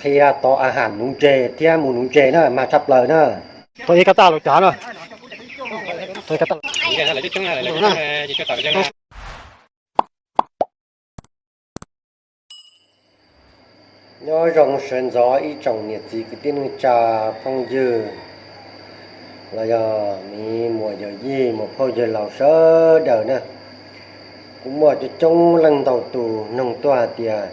Qhia tov a ham nuv ntses thiab mus nuv ntses na, mag tshaj plaws na. Thaum ib kab taj los cav na. Nyob zoo sawv ntxov ib tsoom niam txiv kwv tij neej tsa phooj ywg los yog miv muam yawm yij muam phauj yawg laus sawv daws na. Kuv muaj coob coob leej ntau tus noog tuaj hais tias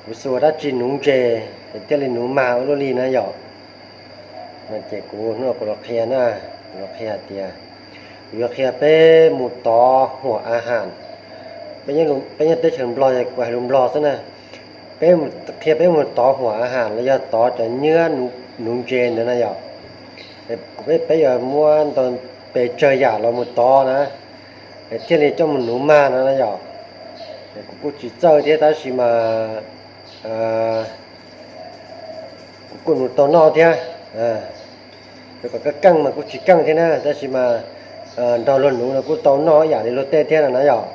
kuv xuas dab tsi nuv ntses es thiaj li nuv mag ua luaj li na yom. No ces kuv hnub no kuv los qhia na, kuv los qhia hais tias kuv yuav qhia peb mus tov huam a ham. Peb nyob teb chaws Nplog es kuv hais lus Nplog xwb na. Peb qhia peb mus tov huam a ham los yog tov cov nyiab nuv ntses ntawd na yom. Kuv peb peb yuav muab ntau pes tsawg yam los mus tov na, es thiaj li coj mus nuv mag no na yom. Kuv kuj tsis txawj thiab tab sis mas kuv kuj nuv tau noj thiab. Yuav kom keej keej mas kuj tsis keej thiab na, tab sis mas nrog luag nuv no kuj tau noj ib yam li luag tej thiab no na yom.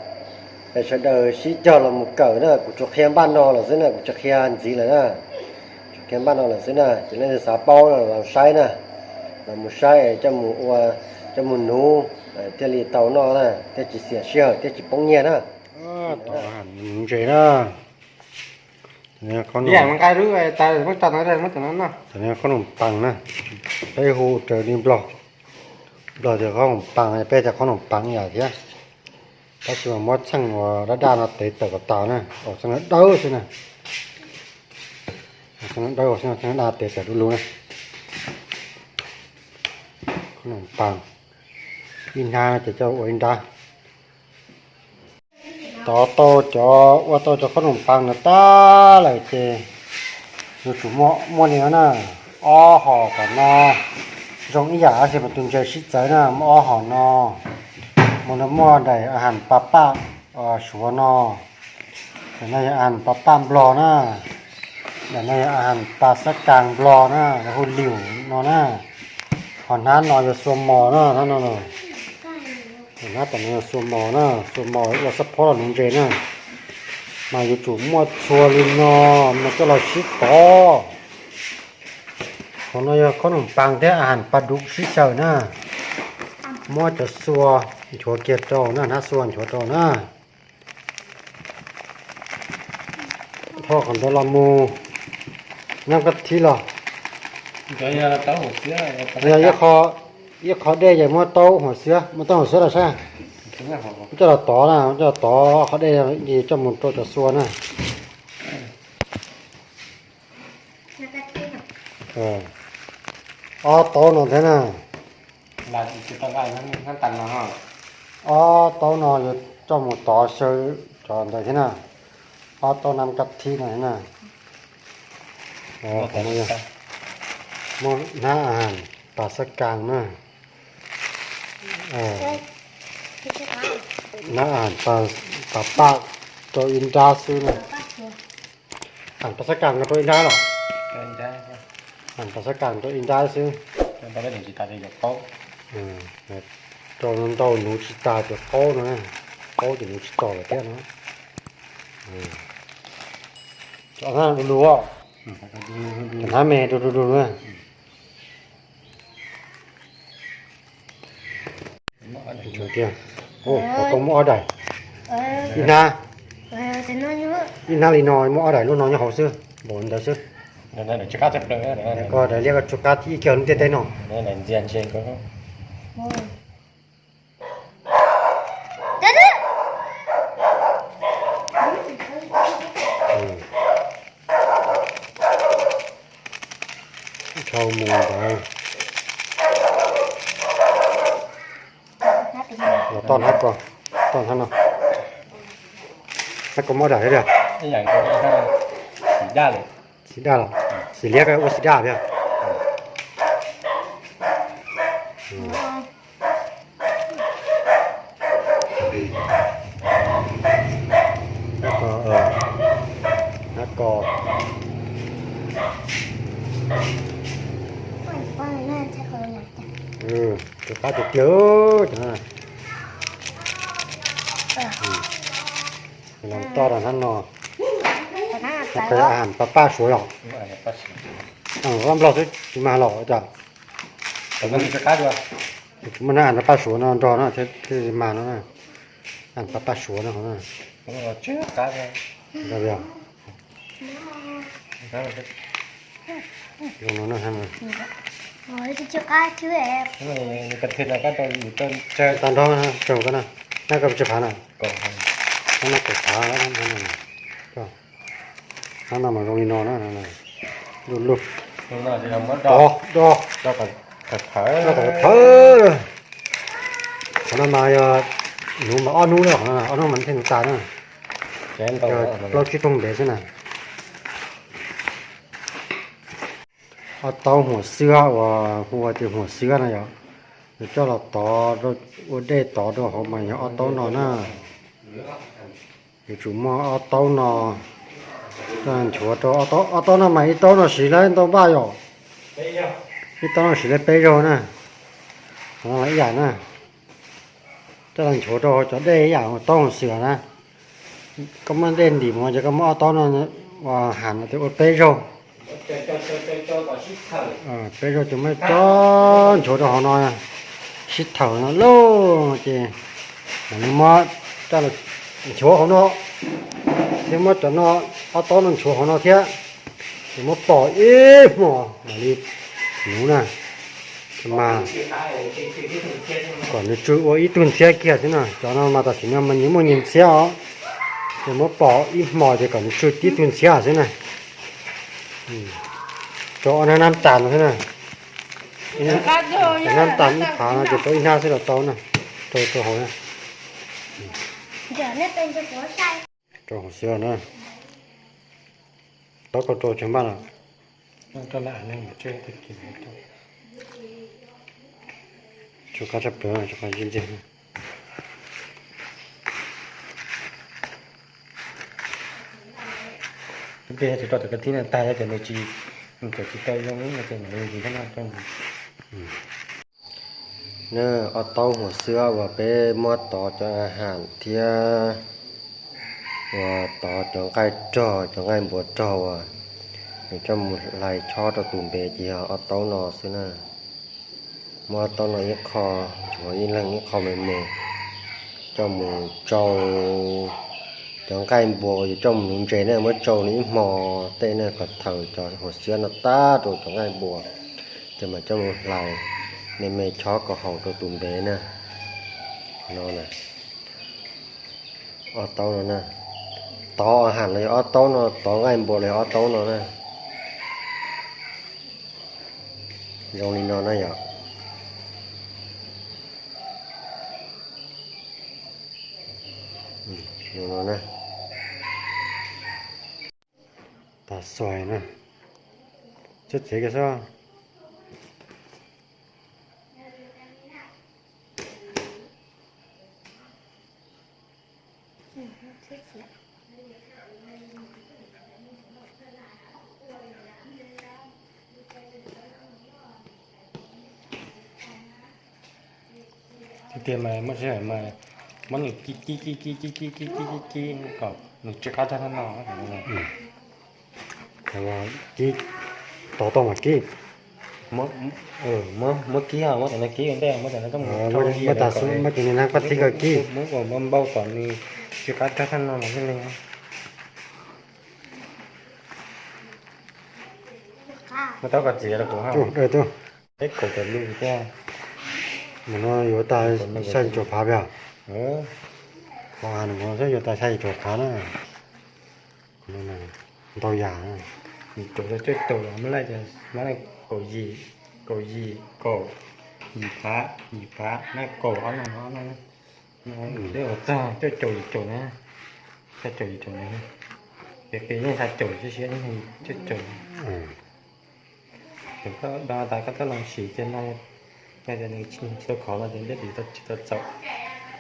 Es sawv daws sib cog los mus kawm na, kuv tsuas qhia npaj no lawm xwb na, kuv tsis qhia ntxiv lawm na. Tsuas qhia npaj no lawm xwb na, ces leej twg xav paub los saib na, los mus saib es coj mus ua, coj mus nuv, thiaj li tau noj na, thiaj tsis xiam sij hawm thiab tsis poob nyiaj na. Tov nuv ntses na. Cov no khaub noom paas na, peb hu raws li Nplog, Nplog tias khaub noom paas, peb tias khaub noom paas ib yam thiab. Tab sis mas muab txheej uas daj daj no tev tawm kom tas na, ua txheej dawb xwb na. Txheej dawb xwb, txheej daj tev tawm du lug na. Khaub noom paas, ib hnab ces coj ua ib nrab. Tov tau cov, ua tau cov khaub noom paas no tag lawm ces yuav tsum muaj, muaj li no na, ob hom tom no zoo ib yam tab sis mas tus ntses sib txawv na, muaj ob hom no, mus no muaj daim a ham pa paj Suav no, daim no yog a ham pa paj Nplog na, daim no yog a ham pa xab kas Nplog na, lawv hu lium no na, ho hnab no yog xua mos na, hnab no, hnab tom no yog xua mos na, xua mos ua xab phob los nuv ntses na, mas yuav tsum muaj txhua li no, no coj los sib tov. Qhov no yog khaub noom paas thiab a ham pa duv sib xyaw na, muab cov xua nchuav kiag rau na, hnab xua nchuav rau na. Tho qhov ntawd los mus nab kab thib los, yog ib qho dej ces muab taub hauv xwb, muab taub hauv xwb los saib, coj los tov na, coj los tov qhov dej coj mus rau cov xua na. Ob taub no thiab na. Ob taub no yuav coj mus tov xyaw cov ntawd thiab na. Ob taub nab kab thib no thiab na. Muaj hnab a ham pas xab kas na, hnab a ham pas paj rau ib nrab xwb na. A ham pas xab kas no rau ib nrab los? A ham pas xab kas rau ib nrab xwb. Rau ntau nuv tsis tas ces qaub no, qaub ces nuv tsis tau lawm thiab no. Cov hnab du lug, cov hnab me du du du na. Tiag, koj muab ob daim, ib hnab, ib hnab li no muab ob daim lub no nyob hauv xwb, npaum ntawd xwb. Koj daim liab koj tsug qab ib kiag lub ntiaj teb no. Dhau mus ntawd. Los toj hnab ko, toj hnab no. Hnab ko muab daim thiab tiag. Xim daj los? Xim liab ko ua xim daj tiag. Hnab ko, hnab ko. Tsug qab tiag tiag. Los toj rau hnab no. Qhov a ham pab paj suav yom. Nplog xwb tsis mag los cas. Muab na a paj suav no nrog no thiaj mag no. A pab paj suav no. Tag nrho tsaug ko na, na koj tsis phav na. Hnab no mas zoo li no na, luj luj. Qhov no mas yog nuv mas ob hnub na, ob hnub mas thiaj nuv tas na. Plaub tsib toog ntev xwb na. Ob taub huam xwab uas hu ua tias huam xwab no yom, yus coj los tov ua dej tov rau hauv mas yog ob taub no na. Yuav tsum muaj ob taub no coj los nchuav rau, ob taub no mas ib taub no siv li ntau npaj yom, ib taub no siv li peb zaug na. Qhov no ib yam na, coj los nchuav rau hauv cov dej ib yam taub huam xwab na. Koj muab dej ntim mus ces koj muab ob taub no ua ham no ces ua peb zaug. Peb zaug ces muab coj nchuav rau hauv no, sib thawm no lauj ces mam li muab coj los nchuav hauv no, thiab muab cov no, ob taub no nchuav hauv no thiab, ces muab pov ib hmos mam li nuv na. Mas kom nws tsw ua ib tug ntxhiab kiag xwb na. Cov no mas tam sim no mas nyias muaj nyias ntxhiab os, ces muab pov ib hmos ces kom nws tsw tib tug ntxhiab xwb na. Rau ob hnab nab tas no xwb na. Nab tas ib phav no ces rau ib hnab xwb los tau na, rau rau hauv na. Rau hauv xwb na, tau kau rau tsag npaj no. Tsw qab tshaj plaws, tsw qab zib ntxiag. Tus peb tsis rau cov kab thib no tag, yog tias nws tsis, nws tsis tau zoo no ces mam li ntxiv thiab no coj mus. Ob taub huam xwab uas peb muab tov cov a ham thiab uas tov cov nqaij rog, cov nqaij npua rog uas nws coj mus hlais chob rau tus npe ces yog ob taub no xwb na. Muab ob taub no ib qho, nchuav ib leeg ib qho me me, coj mus tsau cov nqaij npua uas yuav coj mus nuv ntses na, muab tsau nws ib hmo tej na kom thaws cov huam xwab no tag rau cov nqaij npua, ces mas coj mus hlais me me chob kom haum rau tus npe na. No na, ob taub no na, tov a ham los yog ob taub no, tov nqaij npua los yog ob taub no na. Zoo li no na yom. Zoo no na. Tas xuaim na. Txhob txiav kiag xwb. Tiag tiag mas muab sij hawm mas muab nws kib kib kib kib kib kib kib kib kib kib kom nws tsw qab tag no. Kib, tov tau mas kib. Muab kib, muab cov no kib ua ntej, muab cov no, muab cov no koj thib kib, muab npau kom nws tsw qab tag no los thiaj li. Muab tau kom txiv los kuv ha. Peb kaum tawm lus thiab. Mus no yuav tag xya yim caum phav pia. Qhov a no mus no xwb yuav tag xya yim caum phav na. Ntau yam. Yim caum rau cuaj caum los muab laij, muab laij kaum yim, kaum yim, kaum, yim phav, yim phav na, kaum ob no, ob no. Peb ua txog cuaj caum yim caum na, xya caum yim caum na. Peb peb yeej xya caum, siab siab yeej cuaj caum. Koj do tas koj txhob los sim ces no, yog tias nws tsis tau khov no ces ntiab tsis tau txaus.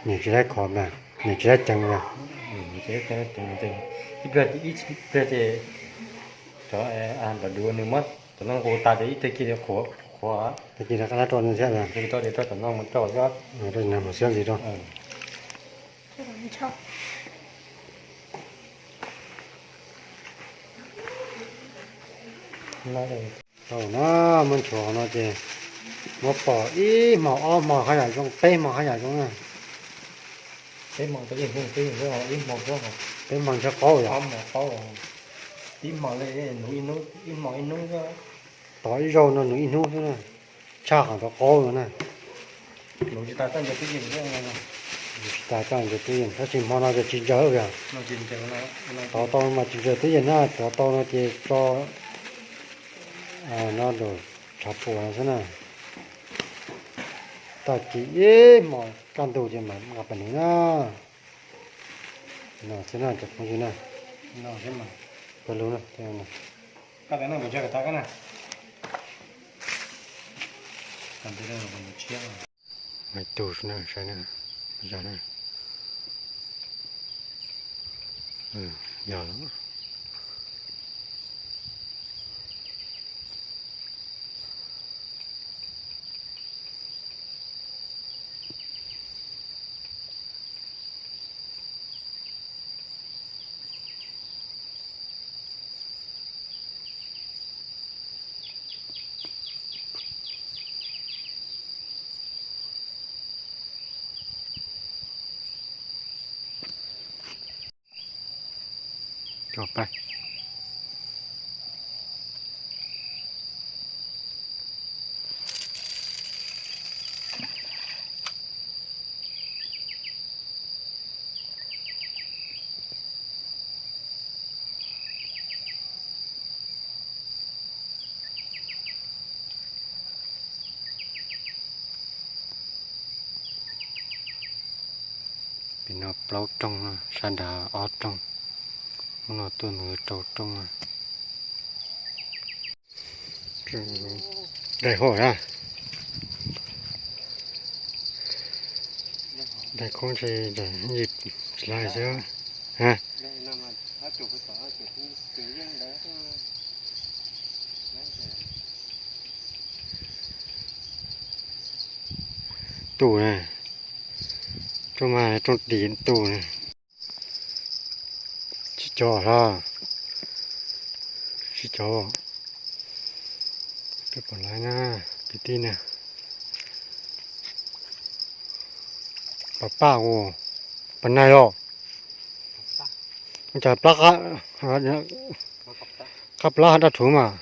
Nws tsis laib khov mas, nws tsis laib ceev mas. Ib pliag, ib pliag ces cov npam duav nws muab cov no nqus tas ces ib tag kis qhuav qhuav. Tag kis rov qab rau nws thiab, rau cov no mus rau xwb, rau ntxiv rau. Tsis tau khov mas, nws tsis laib ceev mas. Tau na, muab nchuav no ces muab pov ib hmo ob hmo haj yam zoo, peb hmo haj yam zoo na. Peb hmo, peb hmo ntshe qaub yom. Ib hmo, ib hnub, ib hmo ib hnub, tov ib zaug no nws ib hnub xwb na, tshaj qhov ntawd qaub no na. Tsis tas txaj ntsaws tub yees, tab sis hmo no ces tsis ntsaws yom. Tov tau mas tsis ntsaws tub yees na, tov tau no ces tso no rau tshav puam xwb na. Tag kis ib hmos kaj ntug ces mam nqa pais nuv na. No xwb na cov phooj ywg na. Pawg lug na. Ib tug na, saib na, yog na. Yog. Pem no plaub rooj, sab nrad ob rooj, hnub no tuaj mus rau rooj. Daig hauj na. Daig khaub ntshe yim tsis laib xwb. Tus na, rooj mas rooj dim tus na. Tsis cov hlo, tsis cov, peb pom lawv na, kwv tij na. Pab paj os, pab nais os. Cas plab, qab plab daj rhuv mas.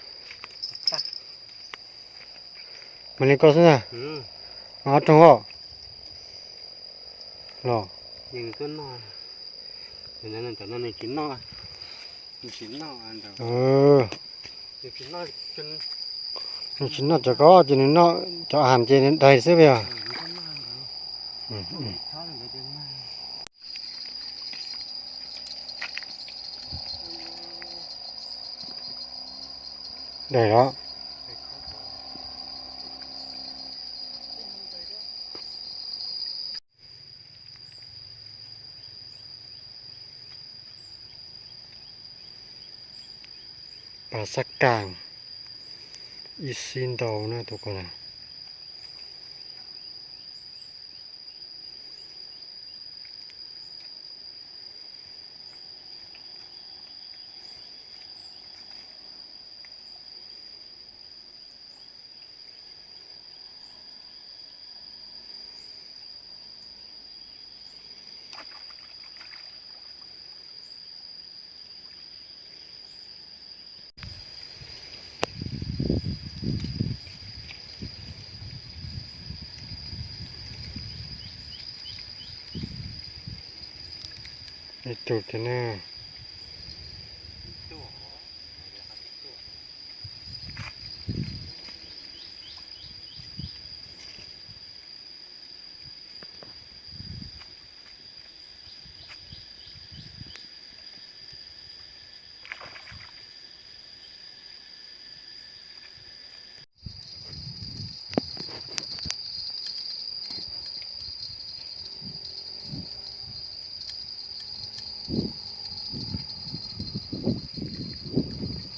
Mas li koj xwb na, mas ob rooj os. Los. Nws tsis noj cov ko ces nws noj cov has ces nws daig xwb yog. Daig los. Pas xab kas, ib xib ntau na tus ko na. Ib tug thiab na.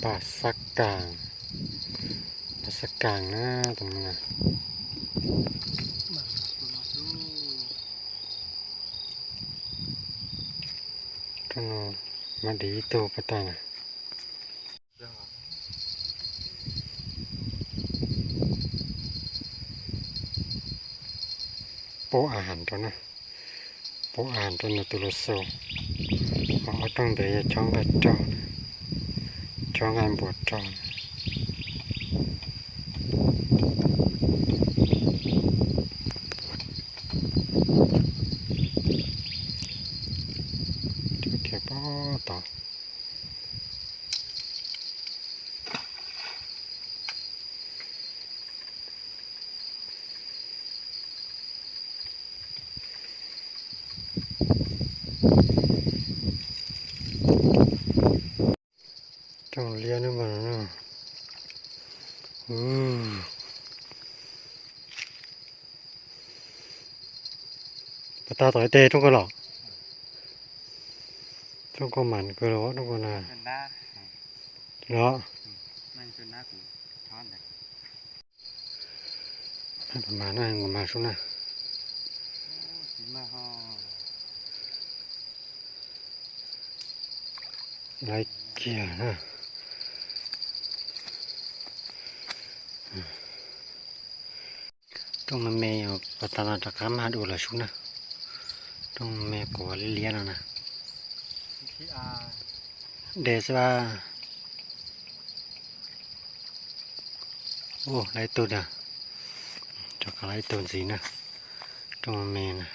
Pas xab kas, pas xab kas na tus no na. Rooj no mas dim ib tug pas tag na. Pub a has rau na, pub a has rau nws tus lus xus. Ho ob rooj ntawd yog chob nqaij raug, chob nqaij npua raug. Khiav pob tod. Rooj liab nub mas no. Pas tag tom ib teg rooj koj los. Rooj koj mas kawg los rooj koj na. Los. Mas na, mas sub na. Laiv kiag na. Rooj me me, pas tas no rov qab mag dua lawm sub na. Rooj me me quav liab liab no na. De xwb. Ua laiv tug na. Rov qab laiv tug ntxiv na. Rooj me me na.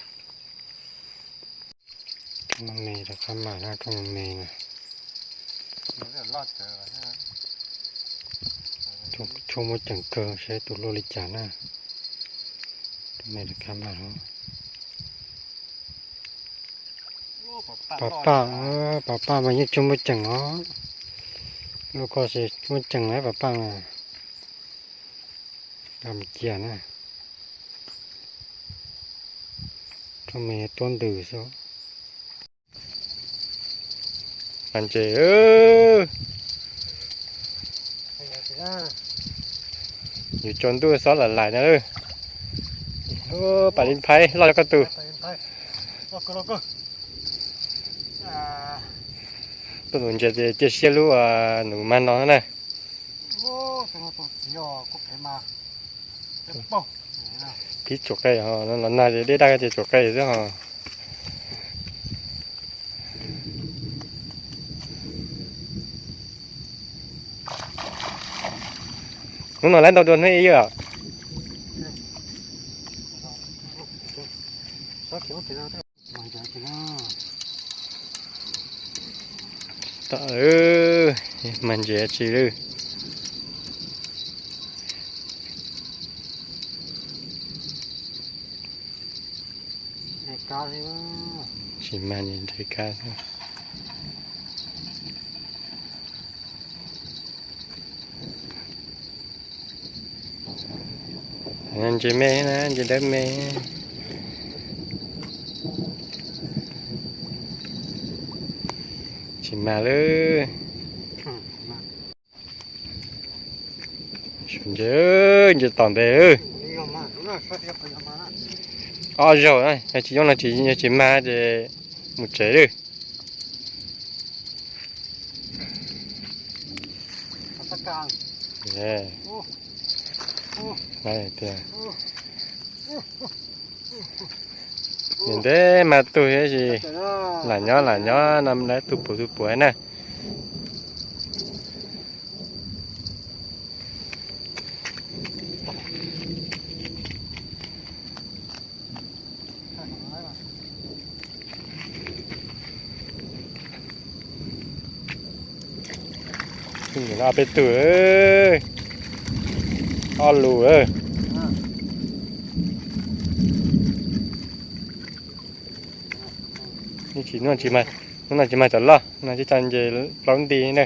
Rooj me me rov qab mag na, rooj me me na. Tshuaj muaj ceem kawg, saib tus luaj li cas na. Rooj me rov qab mag na. Pas paj, pas paj mas yeej tsis muaj ceem os. Lub ko ces muaj ceem lawm pas paj na. Mus cia na. Rooj me tuab ntws xwb. Mas ntses, yus tsaus ntuj xob lam lais na. Pam li phaib loj koj tus. Tuaj nuv ntses cia siab lub nuv mag no na. Pib tsuas qe, los nag ces dej daj ces tsuas qe xwb ho. Hnub no lawv ntau dua hnub ib yam. Tom, mag ntses tsis lwj. Tsis mag ntses kab. Ntses me na, ntses dawb me. Tsis mag lawm. Ntses, ntses tom ntev. Ob zaug na, yog tsis yooj no tsis, yog tsis mag ces mus tsev lawm. Tiag, ntev mas tug thiab si. Lam nyob lam nyob no lawv tu puav tu puav na. Peb tug, ob lus. Hnub no tsis mag cov loj no, tsis tso ntses plaub nti na.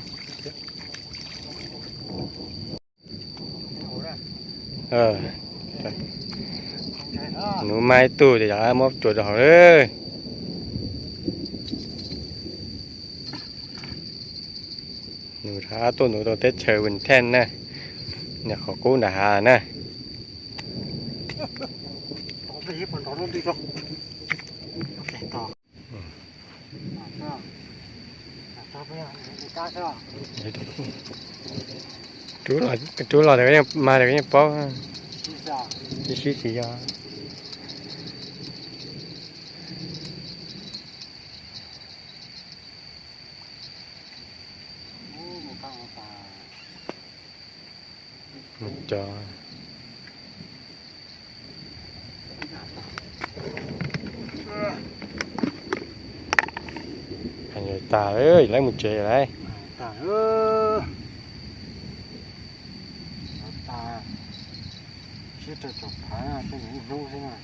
Nuv mag ib tug ces yog muab tsuas rau hauv lawm. Nuv rov qab tuaj nuv rau teb chaws Vinh Thanh na, nyob qhov qub nram hav na. Rub los, rub los tas koj yeej mag tas koj yeej paub. Ib sib tsis yog. Mus cov. Heev tas lawm, lawv mus tsev lawm. Tas, siab rau tsoom phav, peb mus ib hnub xwb na.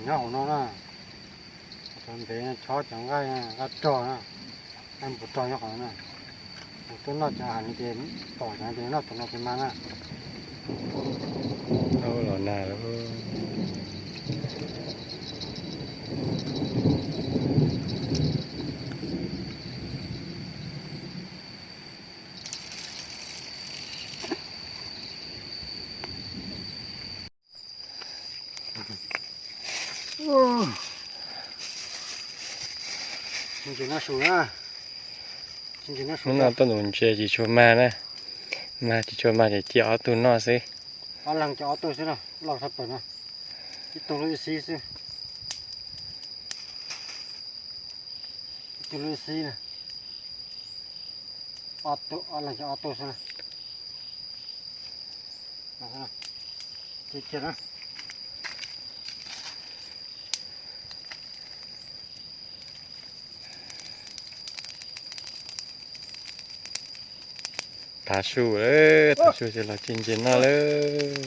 Nyob hauv no na, cov ntev chob cov nqaij, nqaij rog na, nqaij npua rog nyob qhov no na. Tuaj noj cov hav no ces pom cov no ces noj tus no ces mas na. Los nag lawm. Hnub no tuaj nuv ntses tsis tshua mag na, mag tsis tshua mag ces cia ob tug noj xwb. Ob leeg cia ob tug xwb na, loj tshaj plaws na, ib tug lub ib xib xwb, ib tug lub ib xib na, ob tug, ob leeg cia ob tug xwb na. Tav su lawm, tav su ces los ci ntses noj lawm.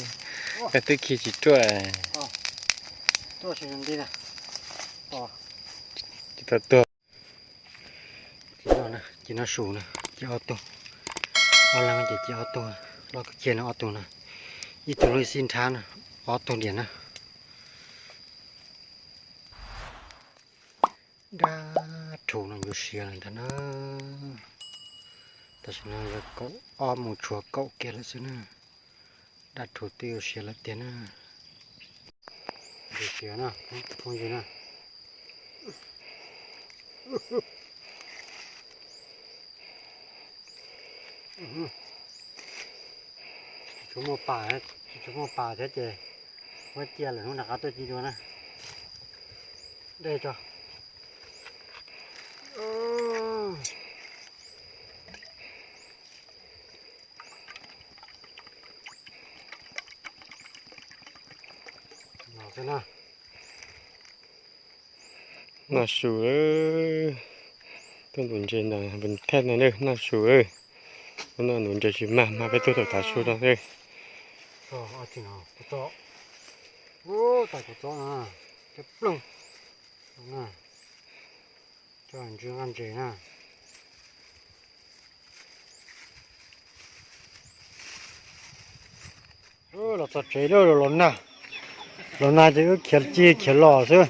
Koj twb khi tsis ruaj. Tsis tau tuag. Ci noj su na, ci ob tug, ob leeg ces ci ob tug, loj kawg kiag no ob tug na, ib tug lub ib xib nrhab na, ob tug diam na. Dab rhuv no yuav siav lawm ntag na. Tam sim no yog kaum ob mus tshuav kaum kiag lawm xwb na. Dab rhuv twb yuav siav lawm tiag na. Yuav siav na, phooj ywg na. Tsis tshua muaj pas, tsis tshua muaj pas thiab ces muab cia lawm hnub nram qab tuaj ci dua na. Dej tso. Noj su, tuaj nuv ntses ntawm Vim Thej no na, noj su. Hnub no nuv ntses tsis mag, mag peb tuaj thaum tav su no xwb. Coj ntsw nqaij ntses na. Los txog tsev lawm, los nag, los nag ces wb khiav ci khiav los xwb.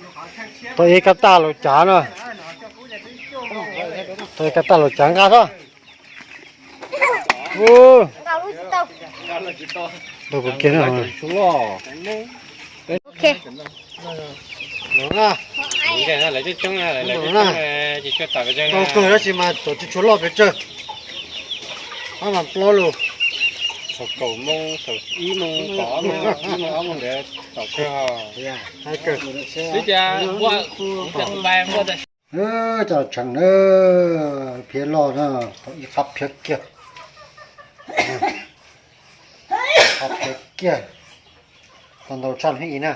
Tau ib kab taj los cav na, tau ib kab taj los cav nqa xwb. Ntau kawg kiag na. Tau kawg tab sis mas thaum tsis tshua loj pes tsawg, ob mas plaub lus. Thaum kaum moo, thaum ib moo, kaum ob moo, ib moo ob moo ntawd thaum kawg. Twb cas npua, npua, npua. Cov tshee na, phiab loj na, tau ib qab phiab kiag, qab phiab kiag, tau ntau tshaj lub hib na.